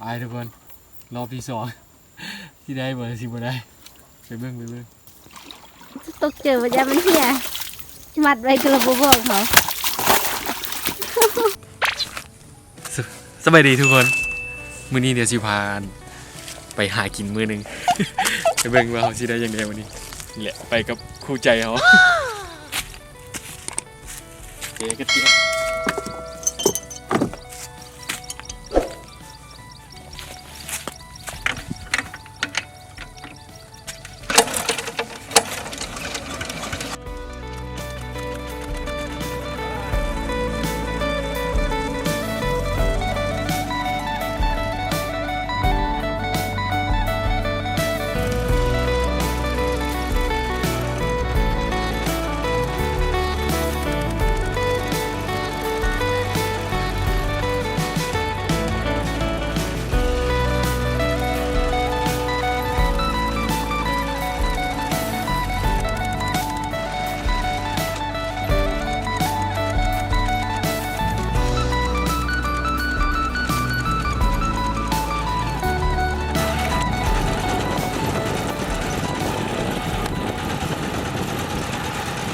ໄປທຸກຄົນ ຮອບທີສອງ ຊິໄດ້ບໍ່ ຊິບໍ່ໄດ້ ໄປເບິ່ງ ໄປເບິ່ງ. ຕົກເຈີວ່າຢ້ານມັນເຫ່ຍ ມັດໄວ້ກໍລະບໍ່ບອກເຂົາ. ສະ ສະບາຍດີທຸກຄົນ ມື້ນີ້ດຽວຊິພາໄປຫາກິນມື້ໜຶ່ງ ໄປເບິ່ງວ່າເຮົາຊິໄດ້ຫຍັງແດ່ມື້ນີ້. ນີ້ແຫຼະ ໄປກັບຄູ່ໃຈເຮົາ. ເຈກັນຕິ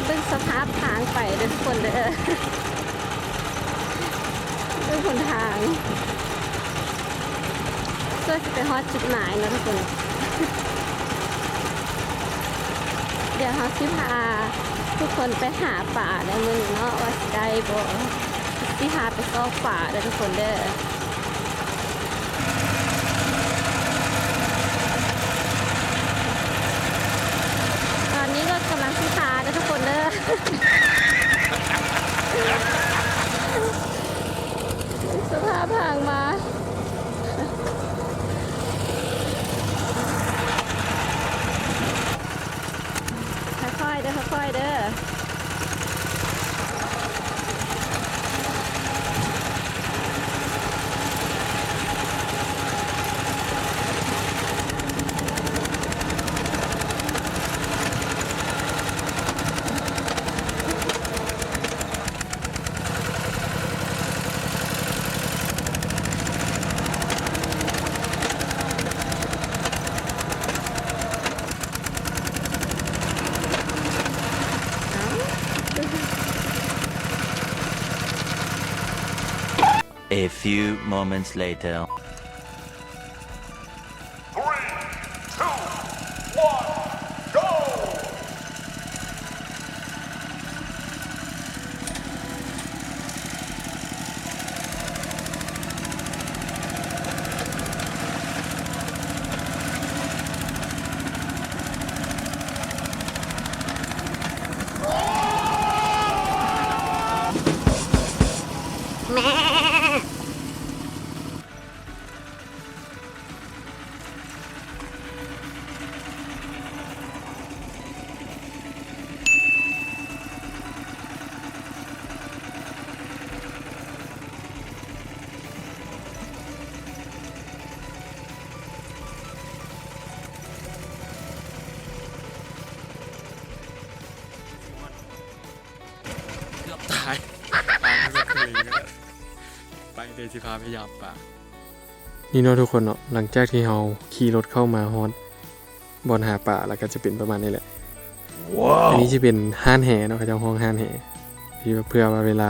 ເບິ່ງສະພາບທາງໄປເດີທຸກຄົນເດີ ເບິ່ງຫົນທາງ ເພື່ອຊິໄປຮອດຈຸດໝາຍເນາະທຸກຄົນ. ດຽວເຮົາຊິພາທຸກຄົນໄປຫາປາໃນມື້ນີ້ເນາະ ວ່າຊິໄດ້ບໍ່ ຊິພາໄປຊອກປາເດີທຸກຄົນເດີ. ຕອນນີ້ກໍກຳລັງຊິພາເດີທຸກຄົນເດີ ສະພາບທາງມາ ຄ່ອຍໆເດີ ຄ່ອຍໆເດີ. A few moments later. Three, two, one, go! ເກືອບຕາຍ ໄປເລີຍ ຊິພາໄປຢາມປາ. ນີ້ເນາະທຸກຄົນເນາະ ຫຼັງຈາກທີ່ເຮົາຂີ່ລົດເຂົ້າມາຮອດບ່ອນຫາປາແລ້ວ ກໍຈະເປັນປະມານນີ້ແຫຼະ. ອັນນີ້ຊິເປັນຮ້ານແຫເນາະ ເຂົາເຈົ້າຮ້ອງຮ້ານແຫ ທີ່ວ່າເພື່ອວ່າເວລາ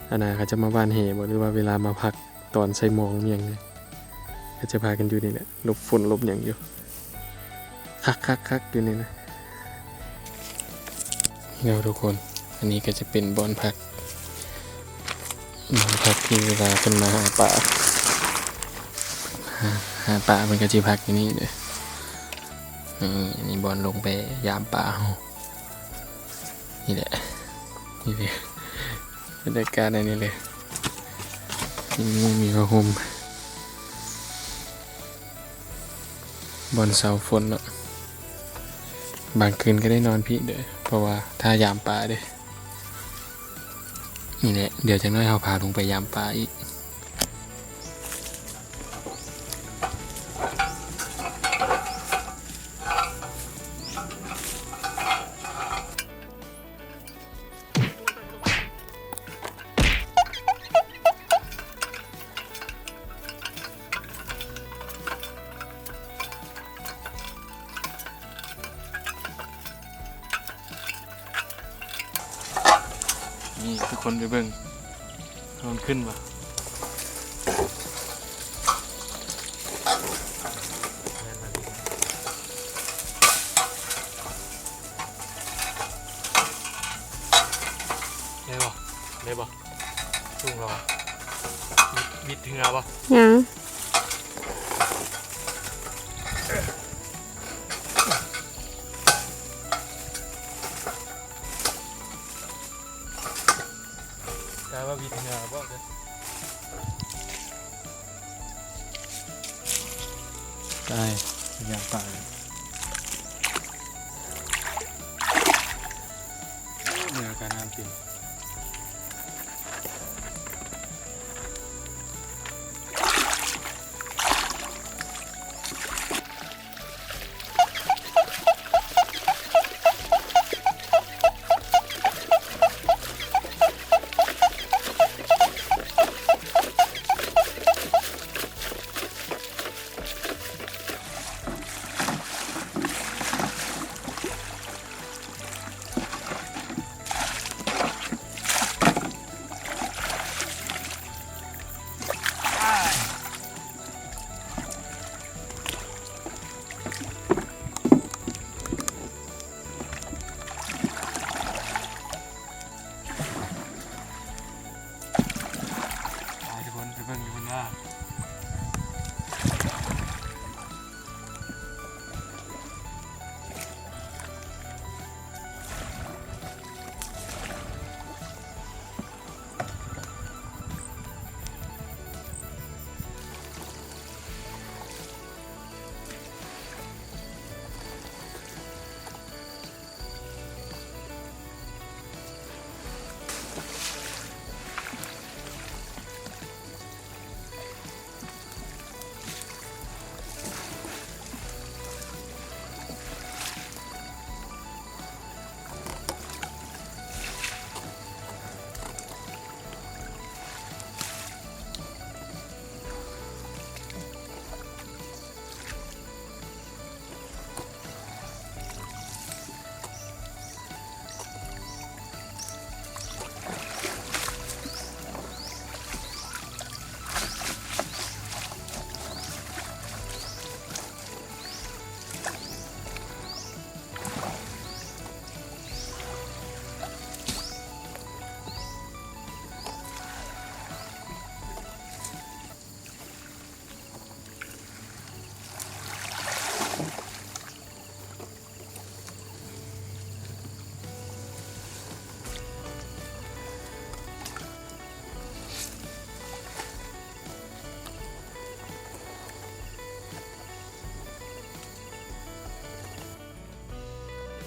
ອັນນ່າ ເຂົາຈະມາຫວ່ານແຫບໍ ຫຼືວ່າເວລາມາພັກຕອນໃສ່ມອງຫຍັງ ກໍຈະພາກັນຢູ່ນີ້ແຫຼະ ຫຼົບຝົນຫຼົບຫຍັງຢູ່. ຄັກໆໆ ຢູ່ນີ້ນະ. ເນາະທຸກຄົນ ອັນນີ້ກໍຈະເປັນບ່ອນພັກ ບ່ອນພັກທີ່ເວລາເພິ່ນມາຫາປາ ຫາ ຫາປາເພິ່ນກໍຊິພັກຢູ່ນີ້ເດີ. ນີ້ ອັນນີ້ບ່ອນລົງໄປຢາມປາເຮົາ ນີ້ແຫຼະ ນີ້ເລີຍ ບັນຍາກາດໃນນີ້ເລີຍ ມີມຸ້ງ ມີຜ້າຫົ່ມ ບ່ອນເຊົາຝົນເນາະ. ບາງຄືນກໍໄດ້ນອນພີ້ເດີ ເພາະວ່າຖ້າຢາມປາເດ້. ນີ້ແຫຼະ ດຽວຈັກໜ້ອຍເຮົາພາລົງໄປຢາມປາອີກ. ນີ້ທຸກຄົນໄປເບິ່ງ ມັນຂຶ້ນບໍ່ ໄດ້ບໍ່ ໄດ້ບໍ່? ສູງແລ້ວຫວາ? ບິດ ບິດເຮືອບໍ່? ຍັງ. ກາຍວ່າວິດເຮືອບໍ່ເດີ ຕາຍ ຢ່າງຕາຍ ເມືອການງານຈິງ. ໄປທຸກຄົນ ໄປເບິ່ງຢູ່ພຸ້ນເດີ.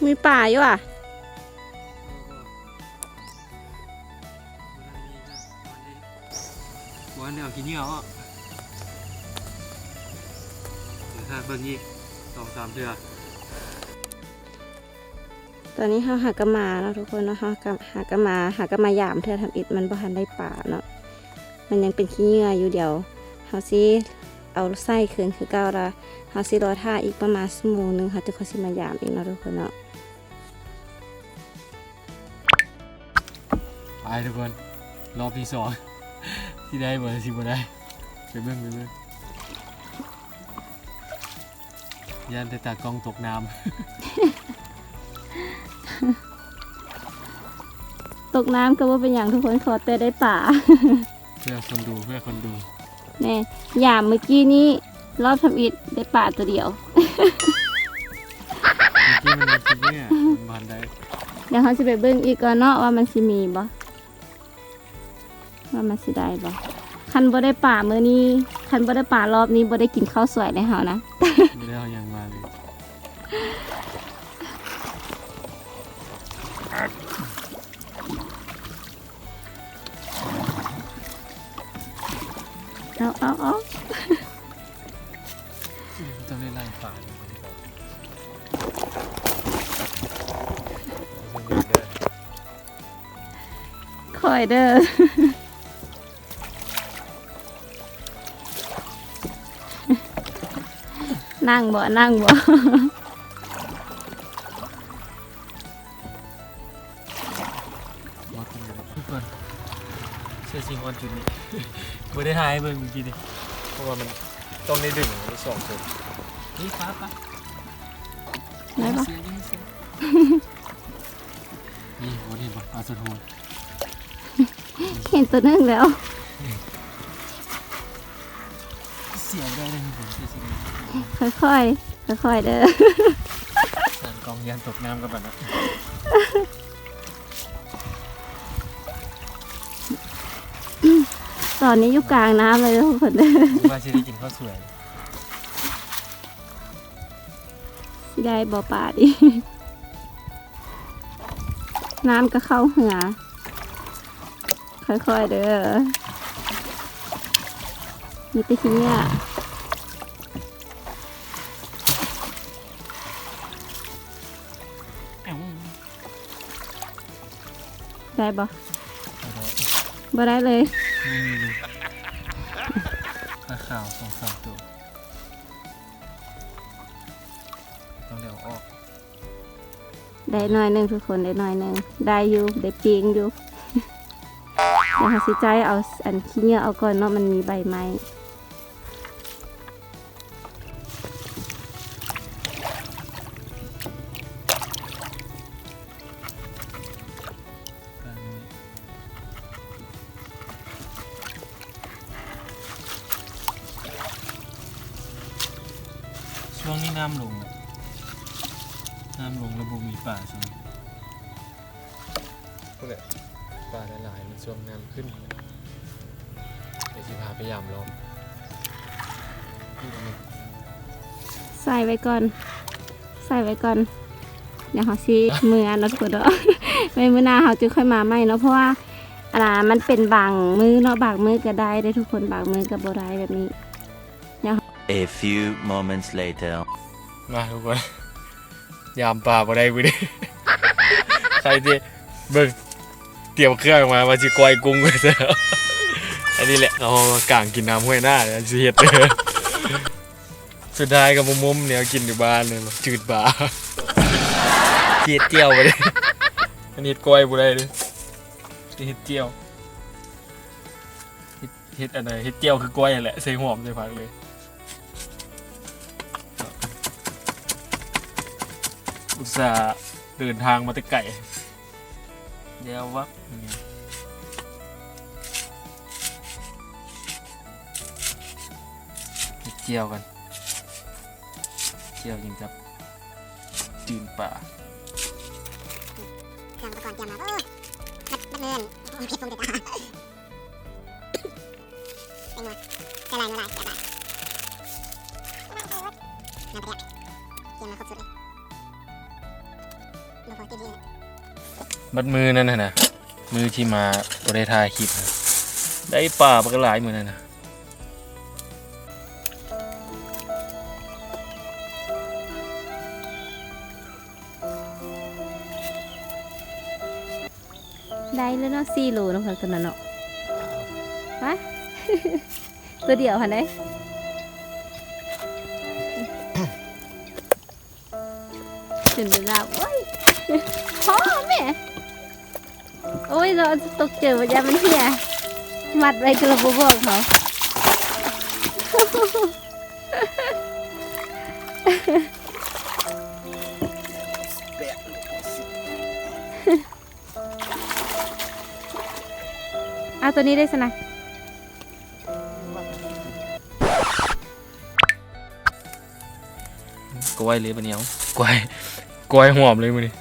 ມີປາຢູ່ຫວາ? ບໍ່ທັນໄດ້ເອົາຂີ້ເຫຍື້ອອອກ ດຽວຖ້າເບິ່ງອີກສອງສາມເທື່ອ. ຕອນນີ້ເຮົາຫາກະມາເນາະທຸກຄົນເນາະ ເຮົາຫາກະມາ ຫາກະມາຢາມເທື່ອທຳອິດ ມັນບໍ່ທັນໄດ້ປາເນາະ ມັນຍັງເປັນຂີ້ເຫຍື້ອຢູ່. ດຽວເຮົາຊິເອົາໃສ່ຄືນຄືເກົ່າ ລະເຮົາຊິລໍຖ້າອີກປະມານຊົ່ວໂມງໜຶ່ງ ເຮົາຈຶ່ງຄ່ອຍຊິມາຢາມອີກເນາະທຸກຄົນເນາະ. ໄປທຸກຄົນ ຮອບທີສອງ ຊິໄດ້ບໍ່ ຊິບໍ່ໄດ້ ໄປເບິ່ງ ໄປເບິ່ງ. ຢ້ານແຕ່ຕາກ້ອງຕົກນ້ຳ ຕົກນ້ຳກໍບໍ່ເປັນຫຍັງທຸກຄົນ ຂໍແຕ່ໄດ້ປາ. ເພື່ອຄົນດູ ເພື່ອຄົນດູ. ແນ່ ຢາມມື້ກີ້ນີ້ ຮອບທຳອິດໄດ້ປາຕົວດຽວ. ມື້ກີ້ມັນມີຄລິບນີ້ ມັນບໍ່ທັນໄດ້. ດຽວເຮົາຊິໄປເບິ່ງອີກກ່ອນເນາະ ວ່າມັນຊິມີບໍ່ ວ່າມັນຊິໄດ້ບໍ່. ຄັນບໍ່ໄດ້ປາມື້ນີ້ ຄັນບໍ່ໄດ້ປາຮອບນີ້ ບໍ່ໄດ້ກິນເຂົ້າສວຍແນ່ເຮົານະ. ບໍ່ໄດ້ເອົາຫຍັງມາເລີຍ. ເອົາ ເອົາ ເອົາ ຕ້ອງໄດ້ໄລ່ປາເດ້ ຂ້ອຍເດີ ນັ່ງບໍ່ ນັ່ງບໍ່. ບໍ່ກິນກໍໄດ້ ກ່ອນ ເຊື່ອຊິຮອດຈຸດນີ້ ບໍ່ໄດ້ຖ່າຍໃຫ້ເບິ່ງມື້ກີ້ນີ້ ເພາະວ່າມັນຕ້ອງໄດ້ດຶງໄວ້ສອງຄົນ. ນີ້ ປ້າ ປ້າ ໄດ້ບໍ່? ຍິງເສືອ ຍິງເສືອ ນີ້ ບໍ່ເຫັນບໍ່? ປາສະໂທນ ເຫັນຕົວໜຶ່ງແລ້ວ. ເສຍບໍ່ໄດ້ເລີຍ ເຫັນບໍ່? ຄ່ອຍໆ ຄ່ອຍໆເດີ ການກອງຢ້ານຕົກນ້ຳກັບມັນນະ. ຕອນນີ້ຢູ່ກາງນ້ຳເລີຍເດີທຸກຄົນເດີ ວ່າຊິໄດ້ກິນເຂົ້າສວຍ. ຊິໄດ້ບໍ່ປານີ້? ນ້ຳກໍເຂົ້າເຮືອ ຄ່ອຍໆເດີ ມີແຕ່ຂີ້ເຫຍື້ອ. ໄດ້ບໍ່? ບໍ່ໄດ້ ບໍ່ໄດ້ເລີຍ ນີ້ເລີຍ ປາຂາວສອງສາມໂຕ ຕ້ອງໄດ້ເອົາອອກ. ໄດ້ໜ້ອຍໜຶ່ງທຸກຄົນ ໄດ້ໜ້ອຍໜຶ່ງ ໄດ້ຢູ່ ໄດ້ປີ້ງຢູ່. ດຽວເຮົາຊິໃຊ້ເອົາອັນຂີ້ເຫຍື້ອອອກກ່ອນເນາະ ມັນມີໃບໄມ້. ຊ່ວງນີ້ນ້ຳລົງ ນ້ຳລົງແລ້ວບໍ່ມີປາຊ່ວງນີ້. ພຸ້ນແຫຼະ ປາຫຼາຍໆ ມັນຊ່ວງນ້ຳຂຶ້ນ ດຽວຊິພາໄປຢາມລອງ. ໃສ່ໄວ້ກ່ອນ ໃສ່ໄວ້ກ່ອນ ດຽວເຮົາຊິເມືອເນາະທຸກຄົນເນາະ ໄວ້ມື້ໜ້າເຮົາຈຶ່ງຄ່ອຍມາໃໝ່ເນາະ ເພາະວ່າ ອັນນ່າ ມັນເປັນບາງມື້ເນາະ ບາງມື້ກໍໄດ້ເດ້ທຸກຄົນ ບາງມື້ກໍບໍ່ໄດ້ແບບນີ້. A few moments later. ມາທຸກຄົນ ຢາມປາບໍ່ໄດ້ມື້ນີ້ ໃຄເດ້ ເບິ່ງ ຕຽມເຄື່ອງມາວ່າຊິກ້ອຍກຸ້ງ. ອັນນີ້ແຫຼະ ເອົາມາກາງກິນນ້ຳຫ້ວຍນາ ຊິເຮັດ ສຸດທ້າຍກໍມາມຸມແນວກິນຢູ່ບ້ານເລີຍ ຈືດບາ. ຊິເຮັດແຈ່ວບໍ່ໄດ້ ອັນນີ້ເຮັດກ້ອຍບໍ່ໄດ້ເດ້ ຊິເຮັດແຈ່ວ ເຮັດ ເຮັດອັນໃດ ເຮັດແຈ່ວຄືກ້ອຍຫັ້ນແຫຼະ ໃສ່ຫອມໃສ່ຜັກເລີຍ. ອຸດສ່າເດີນທາງມາແຕ່ໄກ ແລ້ວວະ ເຮັດແຈ່ວກັນ ແຈ່ວກິນກັບຈືນປາ. ເຄື່ອງອຸປະກອນຕຽມມາ ໂອ້ ບັດ ບັດເມີນ ໂອ້ ເຜັດຜົງແຕ່ຕາ. ແປ້ງນົວ ໃສ່ຫຼາຍ ນົວຫຼາຍ ແຊບຫຼາຍ ນ້ຳປາແດກ ຕຽມມາຄົບຊຸດເລີຍ ບໍ່ພໍກິນທີ່ອື່ນ. ບັດມື້ນັ້ນຫັ້ນນະ ມື້ທີ່ມາບໍ່ໄດ້ຖ່າຍຄລິບຫັ້ນ ໄດ້ປາບັກຫຼາຍມື້ນັ້ນນະ. ໄດ້ແລ້ວເນາະ ສີ່ໂລເນາະ ຕອນນັ້ນເນາະ ປະ ຕົວດຽວຫັ້ນເດ້ ຈົນໄດ້ລາບ ໂອ້ຍ ພໍແມ່ ໂອ້ຍ ເນາະ ຕົກໃຈວ່າຢ້ານມັນເຫ່ຍ ມັດໄວ້ກໍລະບໍ່ບອກເຂົາ. ເອົາຕົວນີ້ເດ້ຊັ້ນນະ ກ້ອຍເລີຍບັດນີ້ ເອົາ ກ້ອຍ ກ້ອຍຫອມເລີຍມື້ນີ້.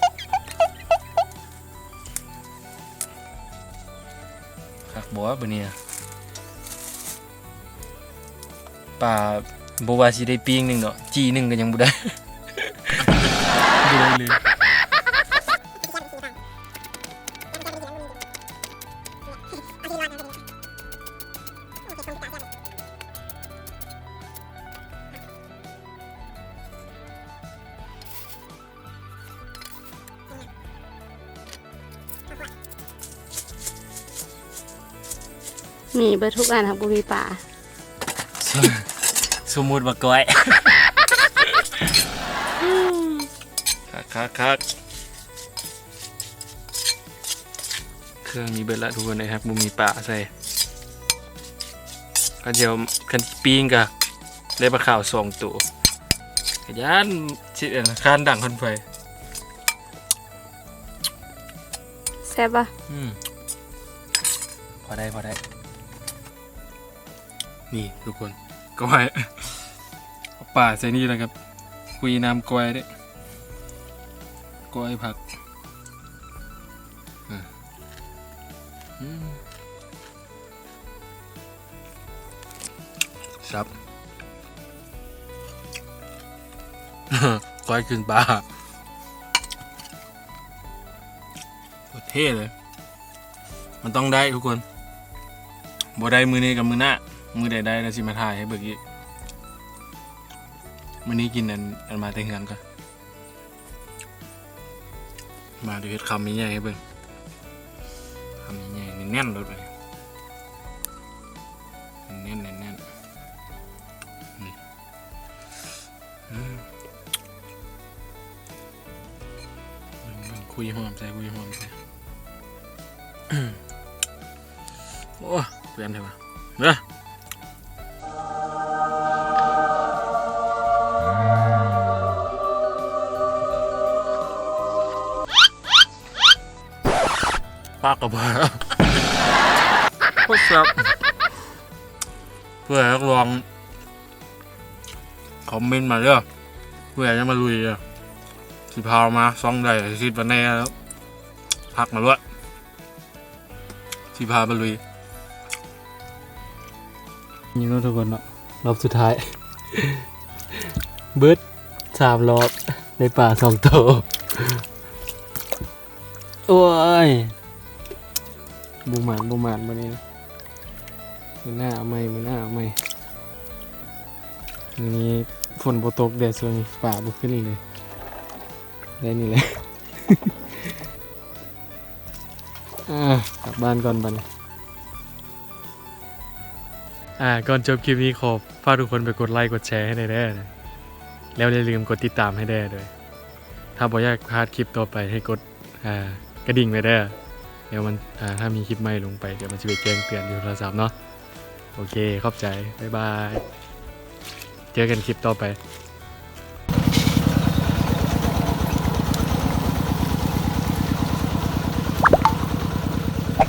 ຄັກບໍ່ບັດນີ້ ປາ ບໍ່ວ່າຊິໄດ້ປີ້ງໜຶ່ງເນາະ ຈີ່ໜຶ່ງກໍຍັງບໍ່ໄດ້ ບໍ່ໄດ້ເລີຍ. ມີເບິດທຸກອັນ ຫາກບໍ່ມີປາ. ສົມ ສົມມຸດວ່າກ້ອຍ. ຄັກໆໆ. ເຄື່ອງມີເບິດລະທຸກຄົນເອີຍ ຫາກບໍ່ມີປາໃສ່ ຄັນຊິເອົາ ຄັນຊິປີ້ງກະໄດ້ປາຂາວສອງໂຕ ກະຢ້ານຊິອັນ ຄານດັງຄັນໄຟ. ແຊບບໍ່? ອືມ ພໍໄດ້ ພໍໄດ້. ນີ້ທຸກຄົນ ກ້ອຍ ເອົາປາໃສ່ນີ້ແລ້ວກະຄຸຍນ້ຳກ້ອຍເດ້ ກ້ອຍຜັກ ອາ ອືມ ແຊບ ກ້ອຍກິນປາ ໂຄດເທ່ເລີຍ. ມັນຕ້ອງໄດ້ທຸກຄົນ ບໍ່ໄດ້ມື້ນີ້ກະມື້ໜ້າ ມື້ໃດໄດ້ລະຊິມາຖ່າຍໃຫ້ເບິ່ງອີກ. ມື້ນີ້ກິນອັນ ອັນມາແຕ່ເຮືອນກ່ອນ ມາດຽວເຮັດຄຳໃຫຍ່ໆໃຫ້ເບິ່ງ ຄຳໃຫຍ່ໆແໜ້ນໆໂລດ ແໜ້ນໆ ແໜ້ນໆ ນີ້. ອືມ ຄຸຍຫອມໃສ່ ຄຸຍຫອມໃສ່ ໂອ້ ເປື້ອນແທ້ຫວາ ເດີ ປາກກະເປືອ ໂຄດແຊບ ເພື່ອຮັກລອງ ຄອມເມັນມາເດີ ເພື່ອຈະມາລຸຍເດີ ຊິພາມາຊ່ອງໃດ ຊິປານໃດ ທັກມາໂລດ ຊິພາໄປລຸຍ. ນີ້ເນາະທຸກຄົນເນາະ ລອບສຸດທ້າຍ ເບິດສາມລອບ ໄດ້ປາສອງໂຕ. ໂອ້ຍ ບໍ່ໝານ ບໍ່ໝານມື້ນີ້ ມື້ໜ້າເອົາໃໝ່ ມື້ໜ້າເອົາໃໝ່. ມື້ນີ້ຝົນບໍ່ຕົກແດ່ ຊ່ວງນີ້ປາບໍ່ຂຶ້ນເລີຍ ໄດ້ນີ້ແຫຼະ ອາ ກັບບ້ານກ່ອນບັດນີ້. ອາ ກ່ອນຈົບຄລິບນີ້ ຂໍຝາກທຸກຄົນໄປກົດໄລກົດແຊໃຫ້ແດ່ເດີ ແລ້ວຢ່າລືມກົດຕິດຕາມໃຫ້ແດ່ເດີ. ຖ້າບໍ່ຢາກພາດຄລິບຕໍ່ໄປ ໃຫ້ກົດ ອ່າ ກະດິ່ງໄວ້ເດີ ດຽວມັນ ອ່າ ຖ້າມີຄລິບໃໝ່ລົງໄປ ດຽວມັນຊິໄປແຈ້ງເຕືອນຢູ່ໂທລະສັບເນາະ. ໂອເຄ ຂອບໃຈ ບາຍບາຍ ເຈີກັນຄລິບຕໍ່ໄປ.